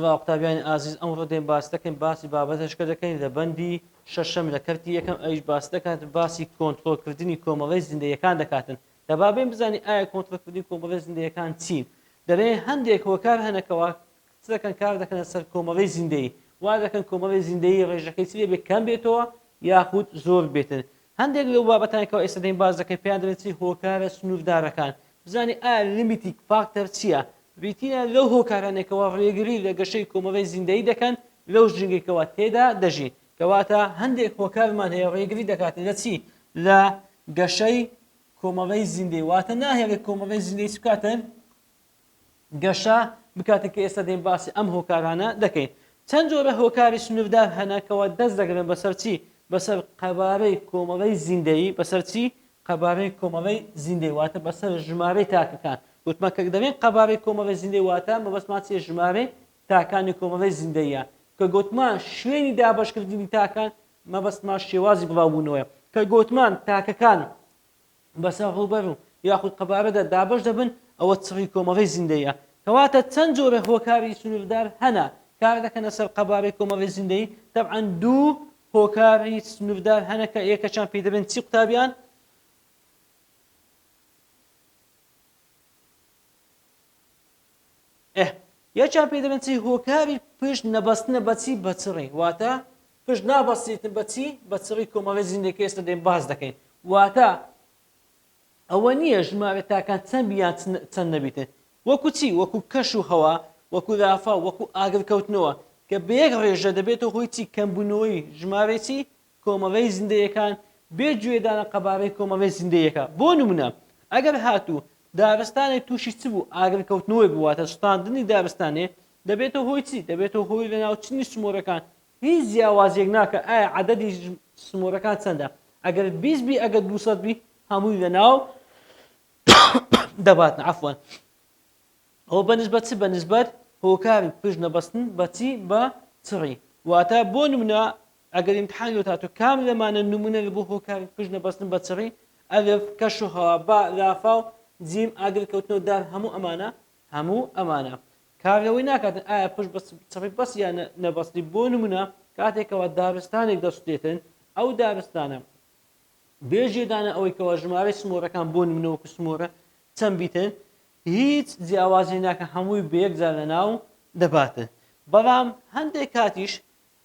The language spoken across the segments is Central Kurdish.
سڵاو قوتابیانی ئازیز ئەمڕۆ دێن باس دەکەین باسی بابەتەشکە دەکەین لە بەندی شەشەم لە کەرتی یەکەم ئەویش باس دەکات باسی کۆنترۆڵکردنی کۆمەڵەی زیندەیەکان دەکاتن دەبا بێن بزانین ئایا کۆنترۆڵکردنی کۆمەڵەی زیندەیەکان چین دەبێ هەندێک هۆکار هەنەکەوە چ دەکەن کار دەکەنە سەر کۆمەڵەی زیندەیی وا دەکەن کۆمەڵەی زیندەیی ڕێژەکەی چی لێ کەم بێتەوە یاخود زۆر بێتن هەندێک لەو بابەتانی کەوا ئێستا دێین باس دەکەین پێیان دەڵێن چی هۆکارە سنووردارەکان بزانین ئایا limiting factor چییە بریتینە لەو هۆکارانەی کەوا ڕێگری لە گەشەی کۆمەڵەی زیندەیی دەکەن لەو ژینگەی کەوا تێدا دەژین کەواتە هەندێک هۆکارمان هەیە ڕێگری دەکات لە چی لە گەشەی کۆمەڵەی زیندەی واتە ناهێڵێت کۆمەڵەی زیندەی چ بکاتن گەشە بکاتن کە ئێستا دێن باسی ئەم هۆکارانە دەکەین. چەند جۆرە هۆکاری سنووردار هەنە کەوا دەست دەگرن بەسەر چی؟ بەسەر قەبارەی کۆمەڵەی زیندەیی، بەسەر چی؟ قەبارەی کۆمەڵەی زیندەی واتە بەسەر ژمارەی تاکەکان. گوتمان کە دەڵێین قەبارەی کۆمەڵەی زیندەی واتە مەبەستمان چیە؟ ژمارەی تاکانی کۆمەڵەی زیندەییە. کە گوتمان شوێنی دابەشکردنی تاکان مەبەستمان شێوازی بڵاوبوونەوەیە. کە گوتمان تاکەکان بەسەر ڕووبەر و یاخود قەبارەدا دابەش دەبن، ئەوە چڕی کۆمەڵەی زیندەییە. کەواتە چەند جۆرە هۆکاری سنووردار هەنە کار دەکەنە سەر قەبارەی کۆمەڵەی زیندەیی، تەبعەن دوو هۆکاری سنووردار هەنە کە یەکەکیان پێی دەبێن چی قوتابیان؟ ئه یەکیان پێی دەبێن چی هۆکاری پشت نەبەستنە بە چی بە چڕی واتە پشت نابەستێتن بە چی بە چڕی کۆمەڵی زیندەکە ئێستا دێن باس دەکەین واتە ئەوە نییە ژمارە تاکان چەند بیان چەند نەبیتن وەکو چی وەکو کەش و هەوا وەکو لافا وەکو ئاگرکەوتنەوە کە بە یەک ڕێژە دەبێتە هۆی چی کەمبوونەوەی ژمارەی چی کۆمەڵەی زیندەیەکان بێ گوێدانە قەبارەی کۆمەڵەی زیندەیەکە. بۆ نمونە ئەگەر هاتوو دارستانێک تووشی چ بوو ئاگرکەوتنەوەی بوو واتە سوتاندنی دارستانێ دەبێتە هۆی چی؟ دەبێتە هۆی لەناوچنی سمۆرەکان هیچ جیاوازیەک ناکە ئایا عەدەدی سمۆرەکان چەندە ئەگەر 20 بی ئەگەر 200 بی هەمووی لەناو دەباتن عەفوەن ئەوە بە نسبەت چ بە نسبەت هۆکاری پشت نەبەستن بە چی بە چڕی واتە بۆ نمونە ئەگەر ئیمتحان لۆت هاتوو کام لەمانە نمونە بۆ هۆکاری پشت نەبەستن بە چڕی ئەلف کەش و هەوا با لافاو جیم ئاگر کەوتنەوە دار هەموو ئەمانە هەموو ئەمانە کار لەوەی ناکاتن ئایا پشت بە چڕی بەس یان نەبەستی بۆ نمونە کاتێکەوە دارستانێک دەسوتێتن ئەو دارستانە بێ ژێدانە ئەوەی کەوا ژمارەی سمۆرەکان بۆ نمونە وەکو سمۆرە چەند بیتن هیچ جیاوازی ناکە هەمووی بە یەک جار لەناو دەباتن بەڵام هەندێک کاتیش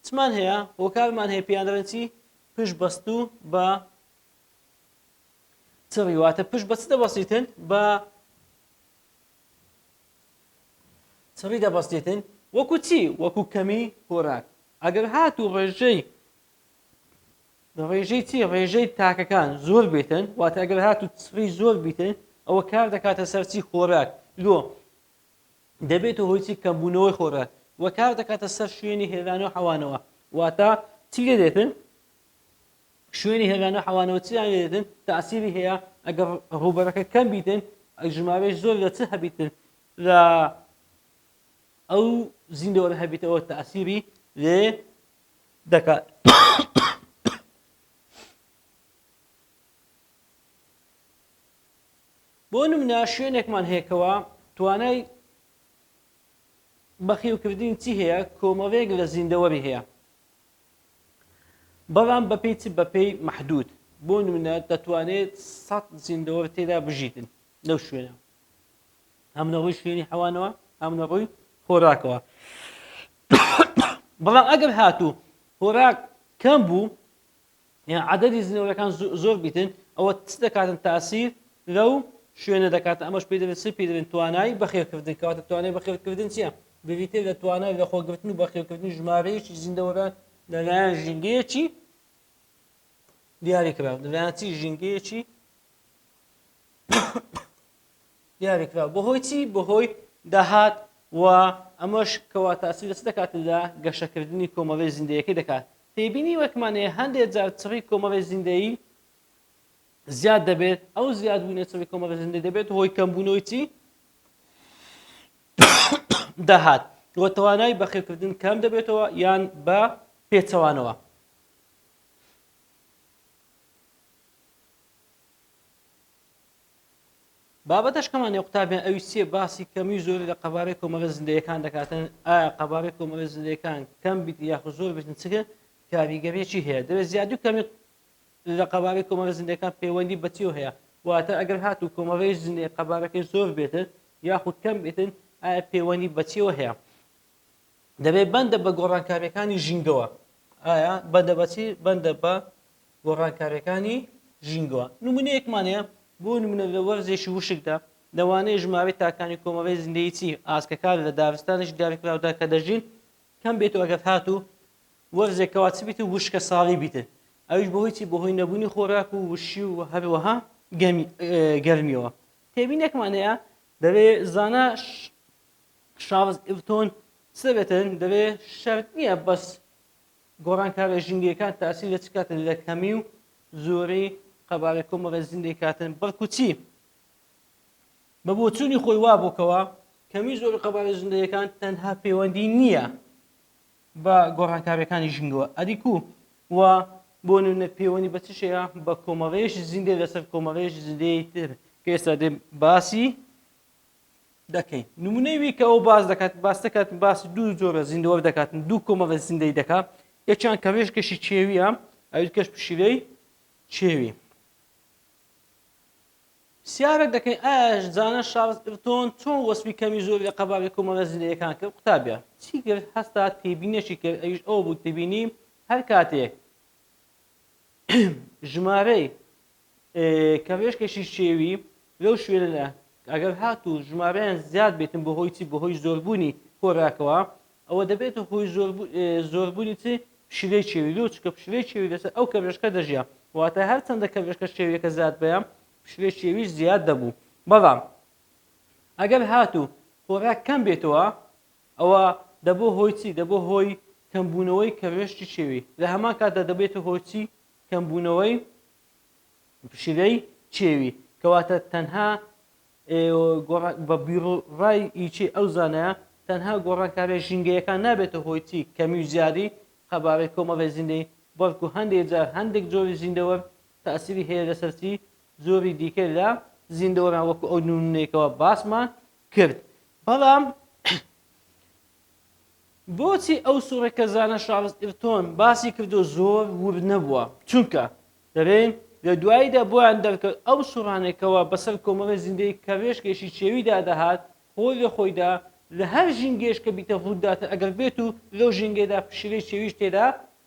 چمان هەیە هۆکارمان هەیە پێیان دەڵێن چی پشت بەستوو بە چڕی واتە پشت بە چ دەبەستیتن بە چڕی دەبەستیتن وەکو چی وەکو کەمی خۆراک ئەگەر هاتوو ڕێژەی ڕێژەی چی ڕێژەی تاکەکان زۆر بێتن واتە ئەگەر هاتوو چڕی زۆر بیتن ئەوە کار دەکاتە سەر چی خۆراک لۆ دەبێتە هۆی چی کەمبوونەوەی خۆراک و کار دەکاتە سەر شوێنی هێلانە و حەوانەوە واتە چی لێ دێتن شوێنی هێلانە و حەوانەوە چیان لێ دێتن تاسیری هەیە ئەگەر ڕووبەرەکە کەم بیتن ژمارەی زۆر لە چ هەبیتن لە ئەو زیندەوەرە هەبیتەوە تاسیری لێ دەکات. بۆ نمونە شوێنێکمان هەیە کەوا توانای بەخێوکردنی چی هەیە کۆمەڵێک لە زیندەوەری هەیە بەڵام بەپێی چ بەپێی محدود بۆ نمونە دەتوانێت سە زیندەوەر تێدا بژیتن لەو شوێنە هەم لە ڕووی شوێنی حەوانەوە هەم لە ڕووی خۆراکەوە بەڵام ئەگەر هاتوو خۆراک کەم بوو یان عەدەدی زیندەوەرەکان زۆر بیتن ئەوە چ دەکاتن تاسیر لەو شوێنە دەکات ئەمەش پێی دەبێت چ پێی دەبێت توانای بەخێوکردن کەواتە توانای بەخێوکردن چییە بریتیە لە توانای لەخۆگرتن و بەخێوکردنی ژمارەیەکی زیندەوەران لەلایەن ژینگەیەکی دیاریکراو لەلایەن چی ژینگەیەکی دیاریکراو بەهۆی چی بەهۆی داهات و ئەمەش کەوا تاسیر لە چ دەکات لە گەشەکردنی کۆمەڵی زیندەیەکەی دەکات تێبینی وەکمان هەیە هەندێک جار چڕی کۆمەڵی زیندەیی زیاد دەبێت ئەو زیادبوونە چڕی کۆمەڵی زیندەی دەبێت هۆی کەمبوونەوەی چی داهات و توانای بەخێوکردن کەم دەبێتەوە یان بە پێچەوانەوە. بابەتەشکەمان قوتابیان ئەوی چیە باسی کەمی زۆری لە قەبارەی کۆمەڵە زیندەیەکان دەکاتن ئایا قەبارەی کۆمەڵە زیندەیەکان کەم بیت یاخود زۆر بیتن چ کاریگەریەکی هەیە دەبێت زیاد و کەمی لە قەبارەی کۆمەڵە زیندەکان پەیوەندی بە چیەوە هەیە واتە ئەگەر هاتوو کۆمەڵەی زیندەی قەبارەکەی زۆر بێتن یاخود کەم بێتن ئایا پەیوەندی بە چیەوە هەیە دەبێت بەندە بە گۆڕانکاریەکانی ژینگەوە ئایا بەندە بەچی بەندە بە گۆڕانکاریەکانی ژینگەوە نمونەیەکمان هەیە بۆ نمونە لە وەرزێکی وشکدا لەوانەیە ژمارەی تاکانی کۆمەڵەی زیندەیی چی ئاسکەکان لە دارستانێکی دیاریکراودا کە دەژین کەم بێت و ئەگەر هاتوو وەرزێک کەوا چ بیت و وشکە ساڵی بیتن ئەویش بەهۆی چی بەهۆی نەبوونی خۆراک و وشی و هەروەها گەرمیەوە تێبینێکمان هەیە دەبێ زانا شارڵز ئیرتۆن چ دەبێتن دەبێ شەرت نییە بەس گۆڕانکاریە ژینگەیەکان تاسیر لە چ کاتن لە کەمی و زۆری قەبارەی کۆمەڵی زیندەی کاتن بەڵکو چی بە بۆچوونی خۆی وا بۆکەوە کەمی زۆری قەبارەی زیندەیەکان تەنها پەیوەندی نییە بە گۆڕانکاریەکانی ژینگەوە ئەدی کو و بۆ نمونە پەیوەندی بە چ شەیە بە کۆمەڵەیەکی زیندەی لەسەر کۆمەڵەیەکی زیندەی تر کە ئێستا دێ باسی دەکەین نمونەی وی کە ئەو باس دەکات باس دەکات باس دوو جۆرە زیندەوەر دەکات دوو کۆمەڵە زیندەی دەکات یەکیان کەوێشکەشی چێویە ئەوی کەش پشیلەی چێوی پرسیارێک دەکەین ئایا زانا شارڵز ئیرتۆن چۆن وەسفی کەمی زۆری لە قەبارەی کۆمەڵە زیندەیەکان کرد؟ قوتابیان چی کرد؟ هەستا تێبینیەکی کرد ئەویش ئەوە بوو تێبینی هەر کاتێک ژمارەی کەڕێشکێکی شێوی لەو شوێنە ئەگەر هاتوو ژمارەیان زیاد بێتن بەهۆی چی بەهۆی زۆربوونی خۆراکەوە ئەوە دەبێتە هۆی زۆربوونی چی پشیلەی چێوی لۆ چونکە پشیلەی چێوی لەسەر ئەو کەروێشکە دەژیا واتە هەرچەندە کەروێشکە چێویەکە زیاد بەیە پشیلەی چێویش زیاد دەبوو بەڵام ئەگەر هاتوو خۆراک کەم بێتەوە ئەوە دەبۆ هۆی چی دەبۆ هۆی کەمبوونەوەی کەروێشکی چێوی لە هەمان کاتدا دەبێتە هۆی چی کەمبوونەوەی پشیلەی چێوی کەواتە تەنها بە بیروڕای ی ئەو زانایە تەنها گۆڕانکاریە ژینگەیەکان نابێتە هۆی چی کەمی و زیادی قەبارەی کۆمەڵی زیندەی بەڵکو هەندێک جار هەندێک جۆری زیندەوەر تاسیری هەیە لەسەر چی جۆری دیکە لە زیندەوەران وەکو ئەو نمونەیەکەوە باسمان کرد بەڵام بۆچی ئەو سوڕێک کە زانا شارڵز ئیرتۆن باسی کردو زۆر ورد نەبووە چونکە دەبێن لە دواییدا بۆیان دەرکەوت ئەو سوڕانەی کەوا بەسەر کۆمەڵی زیندەی کەروێشکێکی چێویدا دەهات خۆی لە خۆیدا لە هەر ژینگەیەش کە بیتە ڕووداتن ئەگەر بێت و لەو ژینگەیەدا پشیلەی چێویش تێدا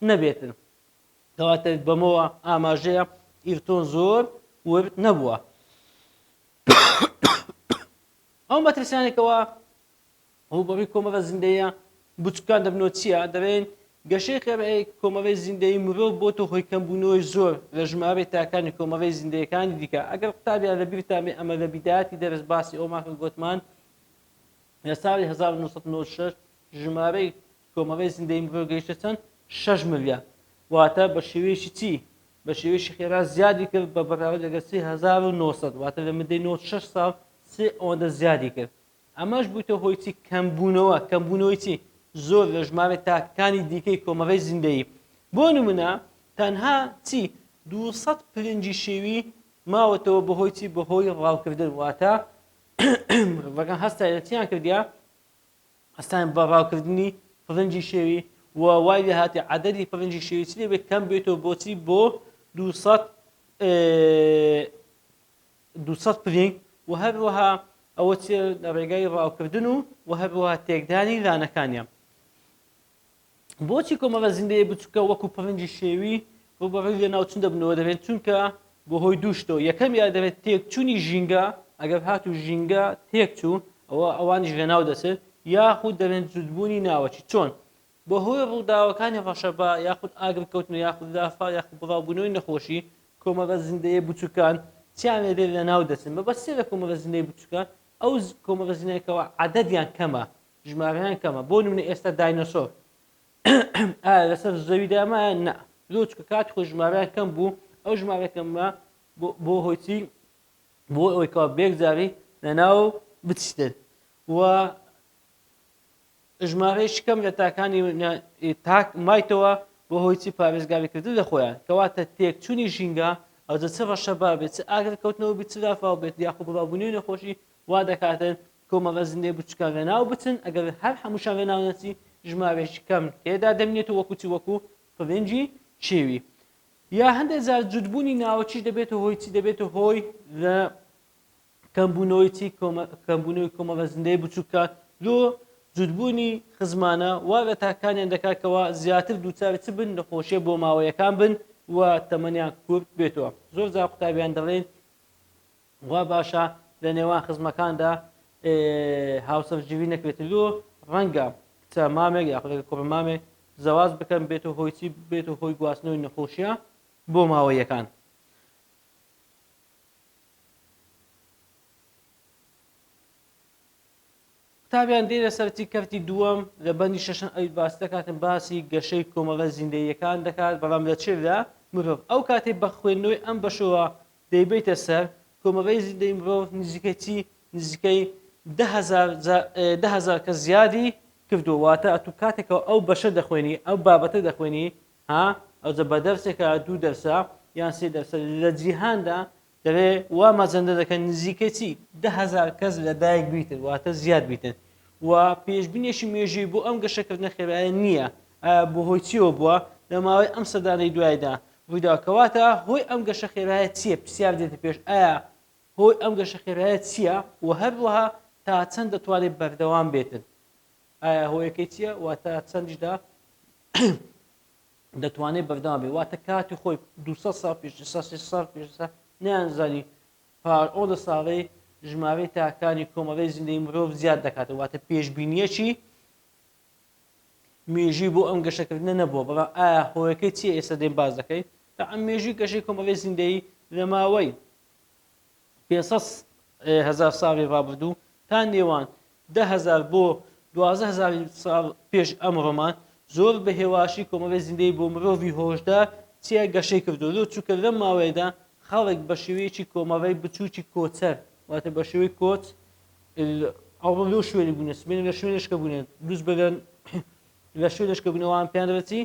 نەبێتن کەواتە بەمەوە ئاماژەیە ئیرتۆن زۆر ورد نەبووە. ئەو مەترسیانەی کەوا ڕووبەڕووی کۆمەڵە زیندەیە بچووکان دەبنەوە چییە؟ دەڵێن گەشەی خێرای کۆمەڵەی زیندەیی مرۆڤ بۆتە هۆی کەمبوونەوەی زۆر لە ژمارەی تاکانی کۆمەڵەی زیندەیەکانی دیکە. ئەگەر قوتابیان لە بیرتان بێ ئەمە لە بیدایەتی دەرس باسی ئەومان کرد گۆتمان لە ساڵی 1996 ژمارەی کۆمەڵەی زیندەیی مرۆڤ گەیشتە چەند؟ 6 ملیار. واتە بە شێوەیەکی چی؟ بە شێوەیەکی خێرا زیادی کرد بە بەراورد لەگەڵ 3900 واتە لە مدەی 96 ساڵ سێ ئەوەندە زیادی کرد. ئەمەش بوویتە هۆی چی؟ کەمبوونەوە، کەمبوونەوەی چی؟ زۆر لە ژمارەی تاکەکانی دیکەی کۆمەڵەی زیندەیی. بۆ نمونە تەنها چی؟ 200 پرنجی شێوی ماوەتەوە بەهۆی چی؟ بەهۆی ڕاوکردن واتە مرۆڤەکان هەستای لە چیان کردیا؟ هەستان بە ڕاوکردنی پرنجی شێوی و وای لێ هاتی عەدەدی پرنجی شێوی چی لێ بێت کەم بێتەوە بۆچی بۆ 200 200 پرینگ و هەروەها ئەوە چیە لە ڕێگای ڕاوکردن و و هەروەها تێکدانی لانەکانیان. بۆچی کۆمەڵە زیندەیە بچووکە وەکو پرنجی شێوی ڕووبەڕووی لەناوچوون دەبنەوە دەبێت چونکە بەهۆی دوو شتەوە یەکەمیان دەبێت تێکچوونی ژینگە ئەگەر هاتوو ژینگە تێکچوو ئەوە ئەوانیش لەناو دەچن یاخود دەبێت جووتبوونی ناوەکی چۆن بەهۆی ڕووداوەکانی ڕەشەبا یاخود ئاگرکەوتن یاخود لافاو یاخود بڵاوبوونەوەی نەخۆشی، کۆمەڵە زیندەیە بچووکان چیان لێ دێت لەناو دەچن. مەبەست چیە لە کۆمەڵە زیندەی بچووکان؟ ئەو کۆمەڵە زیندەیە کەوا عەدەدیان کەمە، ژمارەیان کەمە. بۆ نمونە ئێستا داینۆسۆر ئایا لەسەر زەویدا مایە؟ نا. لۆ؟ چونکە کاتی خۆی ژمارەیان کەم بوو، ئەو ژمارە کەمە بۆ هۆی چی؟ بۆ ئەوەی کەوا بەیەکجاری لەناو بچیتن و ژمارەیەکی کەم لە تاکانی تاک مایتەوە بە هۆی چی پارێزگاری کردن لە خۆیان کەواتە تێکچوونی ژینگە. ئەوجە چ ڕەشەبا بێت، چ ئاگر کەوتنەوە بێت، چ لافاو بێت یاخود بڵاوبوونەوەی نەخۆشی وا دەکاتن کۆمەڵە زیندەی بچووکان لەناو بچن، ئەگەر هەر هەمووشان لەناو نەچی ژمارەیەکی کەم تێدا دەمینێت وەکو چی وەکو پرنجی کێوی. یا هەندێک جار جوتبوونی ناوەکیش دەبێتە هۆی چی دەبێتە هۆی لە کەمبوونەوەی چی کەمبوونەوەی کۆمەڵە زیندەی بچووکە لۆ جوتبوونی خزمانە وا لە تاکانیان دەکات کەوا زیاتر دووچاری چ بن نەخۆشیە بۆ ماوەیەکان بن و تەمەنیان کورت بێتەوە زۆر جار قوتابیان دەڵێن وا باشە لە نێوان خزمەکاندا هاوسەرگیری نەکرێت لۆ ڕەنگە کچە مامێک یاخود کوڕە مامێک زەواج بکەن بێتە هۆی چی بێتە هۆی گواستنەوەی نەخۆشیە بۆ ماوەیەکان. قوتابیان دێنە سەر چی کەرتی دووەم لە بەندی شەشەم ئەوی باس دەکاتن باسی گەشەی کۆمەڵە زیندەییەکان دەکات بەڵام لە چێدا مرۆڤ ئەو کاتێک بە خوێندنەوەی ئەم بەشەوە دەیبەیتە سەر کۆمەڵەی زیندەی مرۆڤ نزیکەی چی نزیکەی 10,000 کەس زیادی کردووە واتە ئەتوو کاتێکەوە ئەو بەشە دەخوێنی ئەو بابەتە دەخوێنی ها ئەوجە بە دەرسێکە دوو دەرسە یان سێ دەرسە لە جیهاندا دەبێ وا مەزەندە دەکەن نزیکەی چی 10,000 کەس لە دایک بیتن واتە زیاد بیتن و پێشبینێکی مێژووی بۆ ئەم گەشەکردنە خێرایە نییە ئایا بۆ هۆی چیەوە بووە لە ماوەی ئەم سەدانەی دوایدا ڕوویدا کەواتە هۆی ئەم گەشە خێرایە چییە پرسیار دێتە پێش ئایا هۆی ئەم گەشە خێرایە چییە و هەروەها تا چەند دەتوانێت بەردەوام بێتن ئایا هۆیەکەی چییە واتە چەندیشدا دەتوانێت بەردەوام بێت واتە کاتی خۆی 200 ساڵ پێش 300 ساڵ پێش نەیانزانی پار ئەو ساڵەی ژمارەی تاکانی کۆمەڵی زیندەی مرۆڤ زیاد دەکاتەوە واتە پێشبینیەکی مێژووی بۆ ئەم گەشەکردنە نەبووە بەڵام ئایا هۆیەکەی چییە ئێستا دێن باس دەکەین تا ئەم مێژووی گەشەی کۆمەڵی زیندەیی لە ماوەی 500 هەزار ساڵی ڕابردوو تا نێوان 10,000 بۆ 12,000 ساڵ پێش ئەمڕۆمان زۆر بە هێواشی کۆمەڵی زیندەی بۆ مرۆڤی هۆشدار چیە گەشەی کردو لۆ چونکە لەم ماوەیەدا خەڵک بە شێوەیەکی کۆمەڵی بچووکی کۆچەر واتە بە شێوەی کۆچ ئەوڕۆ لەو شوێنی بوونە سبەینێ لە شوێنێک کە بوونە دووس بەگەن لە شوێنێک کە بوونە وان پێیان دەڵێ چی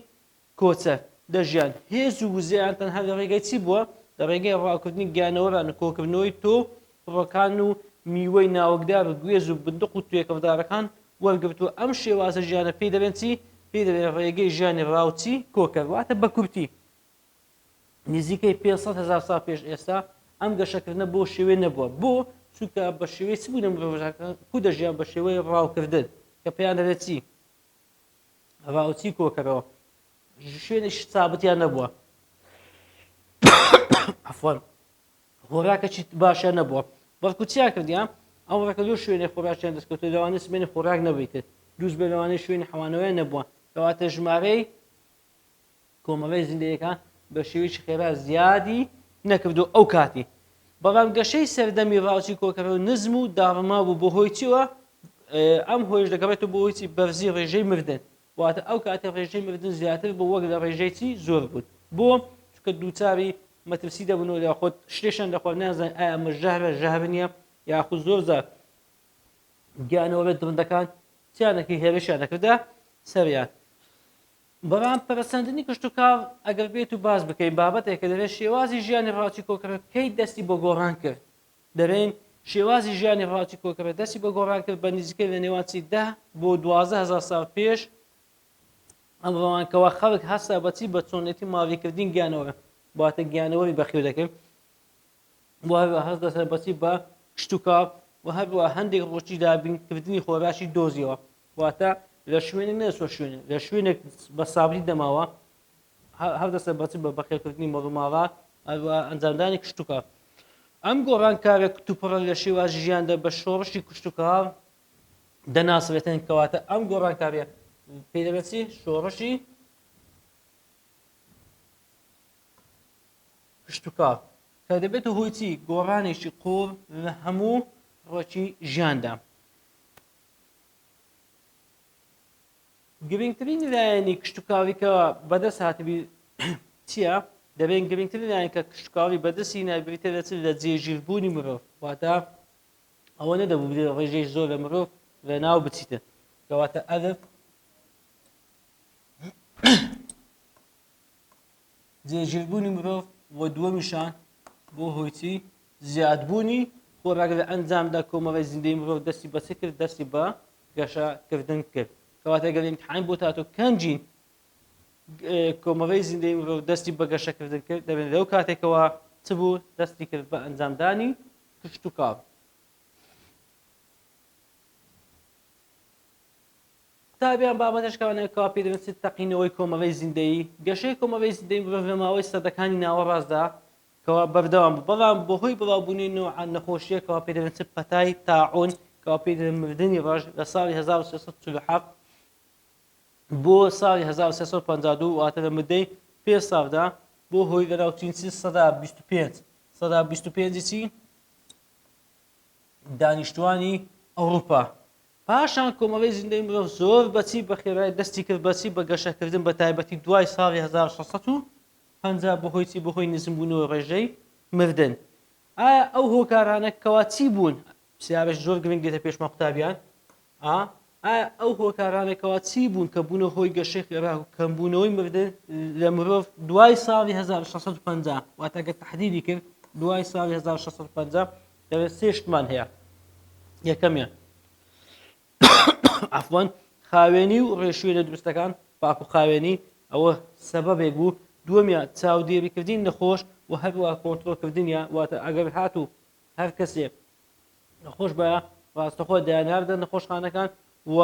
کۆچەر دەژیان هێز و وزەیان تەنها لە ڕێگەی چی بووە لە ڕێگەی ڕاوکردنی گیانەوەران و کۆکردنەوەی تۆ ڕۆکان و میوەی ناوکدار و گوێز و بندق و توێکڵدارەکان وەرگرتووە ئەم شێوازە ژیانە پێی دەڵێن چی پێی دەڵێن ڕێگەی ژیانی ڕاوچی کۆکەر واتە بە کورتی نزیکەی 500 هەزار ساڵ پێش ئێستا ئەم گەشەکردنە بۆ شێوەی نەبووە بۆ چونکە بە شێوەی چ بوونە مرۆڤەکان کو دەژیان بە شێوەی ڕاوکردن کە پێیان دەڵێت چی ڕاوچی کۆکەرەوە شوێنێکی سابتیان نەبووە عفوان خۆراکەکی باشیان نەبووە بەڵکو چیان کردیان ئەو ڕەکە لۆ شوێنێ خۆراکیان دەستکەوتو لەوانەیە سمێنی خۆراک نەبیتن دووز بێ لەوانەیە شوێنی حەوانەوەیان نەبووە کەواتە ژمارەی کۆمەڵەی زیندەیەکان بە شێوەیەکی خێرا زیادی نەکردو ئەو کاتی بەڵام گەشەی سەردەمی ڕاوچی کۆکەرەوە نزم و داڕما بوو بۆ هۆی چیوە ئەم هۆیش دەگەڕێتەوە بۆ هۆی چی بەرزی ڕێژەی مردن واتە ئەو کاتە ڕێژەی مردن زیاتر بۆ وەک لە ڕێژەی چی زۆر بوون بۆ چونکە دووچاری مەترسی دەبن و یاخود شتێشان دەخوارد نازانن ئایا ئەمە ژەهرە ژەهر نییە یاخود زۆر جار گیانەوەرە دڕندەکان چیانەکەی هێرشیان دەکردە سەریان بەڵام پەرەسەندنی کشتوکاڵ ئەگەر بێت و باس بکەین بابەتێکە دەبێت شێوازی ژیانی ڕاوچی کۆکەرە کەی دەستی بۆ گۆڕان کرد دەبێن شێوازی ژیانی ڕاوچی کۆکەرە دەستی بۆ گۆڕان کرد بە نزیکەی لە نێوان چی دە بۆ 12 هەزار ساڵ پێش ئەمڕۆمان کەوا خەڵک هەستا بەچی بە چۆنێتی ماڵیکردنی گیانەوەرە واتە گیانەوەری بەخێو دەکرد و هەروە هەست دەسەر بەچی بە کشتوکاڵ و هەروە هەندێک ڕۆژی دابینکردنی خۆراکی دۆزیەوە واتە لە شوێنێک نەچوە شوێنێک لە شوێنێک بە سابری دەماوە هەر دەسە بەچ بە بەخێوکردنی مەڕوماڵات هەروە ئەنجامدانی کشتوکاڵ ئەم گۆڕانکارە کتوپڕە لە شێوازی ژیاندا بە شۆڕشی کشتوکاڵ دەناسرێتن کەواتە ئەم گۆڕانکاریە پێی دەڵێن چی شۆڕشی کشتوکاڵ کە دەبێتە هۆی چی گۆڕانێکی قوڵ لە هەموو ڕۆکی ژیاندا گرنگترین لایەنی کشتوکاڵی کە بەدەست هاتبی چییە؟ دەبێن گرنگترین لایەن کە کشتوکاڵی بەدەستی نابریتە لە چ لە جێگیربوونی مرۆڤ واتە ئەوە نەدەبوو بدرێت ڕێژەی زۆر لە مرۆڤ لەناو بچیتن کەواتە ئەلف جێگیربوونی مرۆڤ و دووەمیشان. بۆ هۆی چی؟ زیادبوونی خۆراک لە ئەنجامدا کۆمەڵی زیندەی مرۆڤ دەستی بە چ کرد؟ دەستی بە گەشەکردن کرد. کەواتە گەر ئیمتحان بۆ تاتۆ کەنجین کۆمەڵی زیندەی مرۆڤ دەستی بە گەشەکردن کرد دەبێت لەو کاتێکەوە چ بوو؟ دەستی کرد بە ئەنجامدانی کشتوکاڵ. قوتابیان بابەتەشکانە کەوا پێی دەنووسرێت تەقینەوەی کۆمەڵەی زیندەیی، گەشەی کۆمەڵەی زیندەیی مرۆڤ لە ماوەی سەدەکانی ناوەڕاستدا کەوا بەردەوام بوو، بەڵام بەهۆی بڵاوبوونی نەوعە نەخۆشییە کەوا پێی دەنووسرێت پەتای تاعون کەوا پێی دەڵێن مردنی ڕەش لە ساڵی 1347 بۆ ساڵی 1352 واتە لە مدەی پێنج ساڵدا بۆ هۆی لەناوچوونی چی 25% 25% چی دانیشتوانی ئەوروپا. پاشان کۆمەڵەی زیندەی مرۆڤ زۆر بە چی بە خێرای دەستی کرد بە چی بە گەشەکردن بە تایبەتی دوای ساڵی 1650 بەهۆی چی بەهۆی نزمبوونەوەی ڕێژەی مردن. ئایا ئەو هۆکارانە کەوا چی بوون؟ پرسیارێکی زۆر گرنگ دێتە پێشمان قوتابیان. ئا ئایا ئەو هۆکارانە کەوا چی بوون کە بوونە هۆی گەشەی خێرا و کەمبوونەوەی مردن لە مرۆڤ دوای ساڵی 1650 واتە گەر تەحدیدی کرد دوای ساڵی 1650 دەبێت سێ شتمان هەیە یەکەمیان عفوان خاوێنی و ڕێشوێنە دروستەکان پاک و خاوێنی ئەوە سەبەبێک بوو دووەمیان چاودێریکردنی نەخۆش و هەروە کۆنترۆلکردنیان واتە ئەگەر هاتوو هەر کەسێک نەخۆش بە ڕاستەخۆ دەیانناردە نەخۆشخانەکان و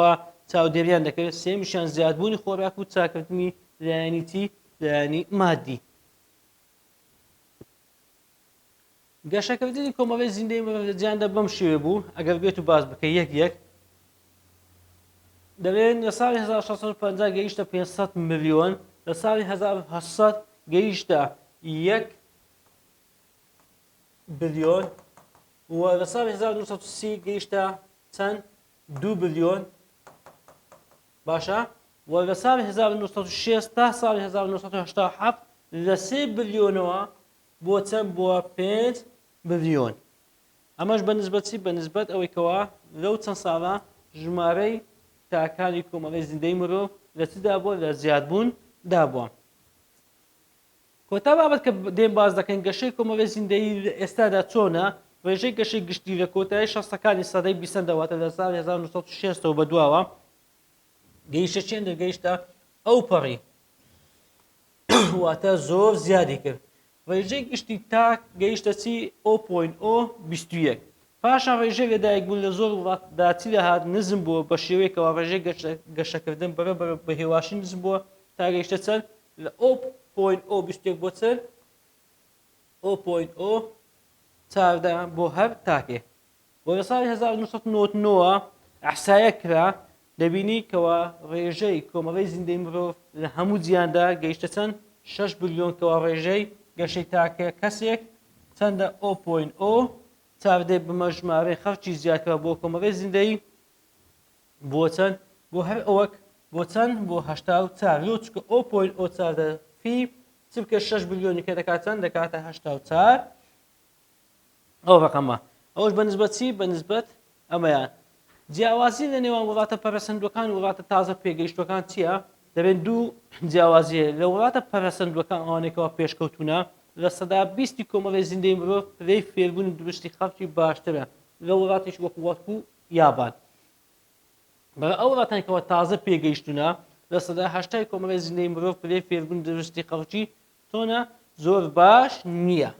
چاودێریان دەکرد سێمیشیان زیادبوونی خۆراک و چاکردنی لایەنی چی لایەنی مادی گەشەکردنی کۆمەڵی زیندەی مرۆڤ لە جیهاندا بەم شێوە بوو ئەگەر بێت و باس بکە یەک یەک دەڵێن لە ساڵی 1650 گەیشتە 500 ملیۆن لە ساڵی 1800 گەیشتە یەک بلیۆن و لە ساڵی 1930 گەیشتە چەند؟ دوو بلیۆن باشە و لە ساڵی 1960 تا ساڵی 1987 لە سێ بلیۆنەوە بۆ چەند بووە 5 بلیۆن ئەمەش بە نسبەت چی بە نسبەت ئەوەی کەوا لەو چەند ساڵە ژمارەی تاکانی کۆمەڵی زیندەی مرۆڤ لە چدا بووە لە زیادبوون دابووە کۆتا بابەت کە دێن باس دەکەین گەشەی کۆمەڵی زیندەیی لە ئێستادا چۆنە، ڕێژەی گەشەی گشتی لە کۆتایی شەستەکانی سەدەی بیستەمدا واتە لە ساڵی 1960 ەوە بەدواوە گەیشتە چێندە گەیشتە ئەوپەڕی واتە زۆر زیادی کرد ڕێژەی گشتی تاک گەیشتە چی 0.021 پاشان ڕێژەی لەدایکبوون لە زۆر وڵاتدا چی دەهات نزم بووە بە شێوەیەکەوە ڕێژەی گەشەکردن بەرە بەرە بە هێواشی نزم بووە تا گەیشتە چەند لە o point o 21 بۆ چەند o point o 14 بۆ هەر تاکێ و لە ساڵی 1999 ئەحسایە کرا دەبینی کەوا ڕێژەی کۆمەڵەی زیندەی مرۆڤ لە هەموو جیهاندا گەیشتە چەند؟ شەش بلیۆن کەوا ڕێژەی گەشەی تاکە کەسێک چەندە؟ o point o چاردەی بمە ژمارەی خەڵکی زیادکرا بۆ کۆمەڵەی زیندەیی بۆ چەند؟ بۆ هەر ئەوەک بۆ چەند؟ بۆ 84 لۆ چکە o point o چاردە فی چ بکە شەش بلیۆنی کە دەکات چەند؟ دەکاتە 84 ئەو ڕەقەمە ئەوش بە نسبەت چی بە نسبەت ئەمەیان جیاوازی لە نێوان وڵاتە پەرەسەندوەکان و وڵاتە تازە پێگەیشتوەکان چییە دەبێن دوو جیاوازیە لە وڵاتە پەرەسەندوەکان ئەوانێکەوە پێشکەوتونە لە سەدا بیستی کۆمەڵی زیندەی مرۆڤ پلەی فێربوون و دروستی خەڵکی باشترە لە وڵاتیش وەکو وەکو یابان بەڵام ئەو وڵاتانی کەەوە تازە پێگەیشتونە لە سەدا هەشتای کۆمەڵی زیندەی مرۆڤ پلەی فێربوون دروستی خەڵکی چۆنە زۆر باش نییە.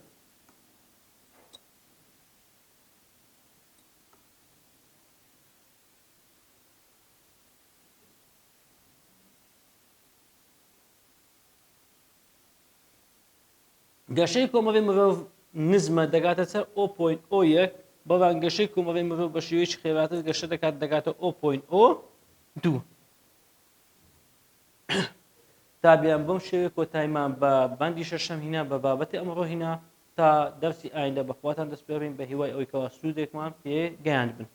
گەشەی کۆمەڵی مرۆڤ نزمە دەگاتە چەر o point o یەک بەڵام گەشەی کۆمەڵی مرۆڤ بە شێوەیەکی خێراتر گەشە دەکات دەگاتە o point o دوو. قوتابیان بەم شێوەیە کۆتایمان بە بەندی شەشەم هینا بە بابەتی ئەمڕۆ هینا تا دەرسی ئایندە بەخواتان دەسپێرین بە هیوای ئەوەی کەوا سوودێکمان پێ گەیاندبن.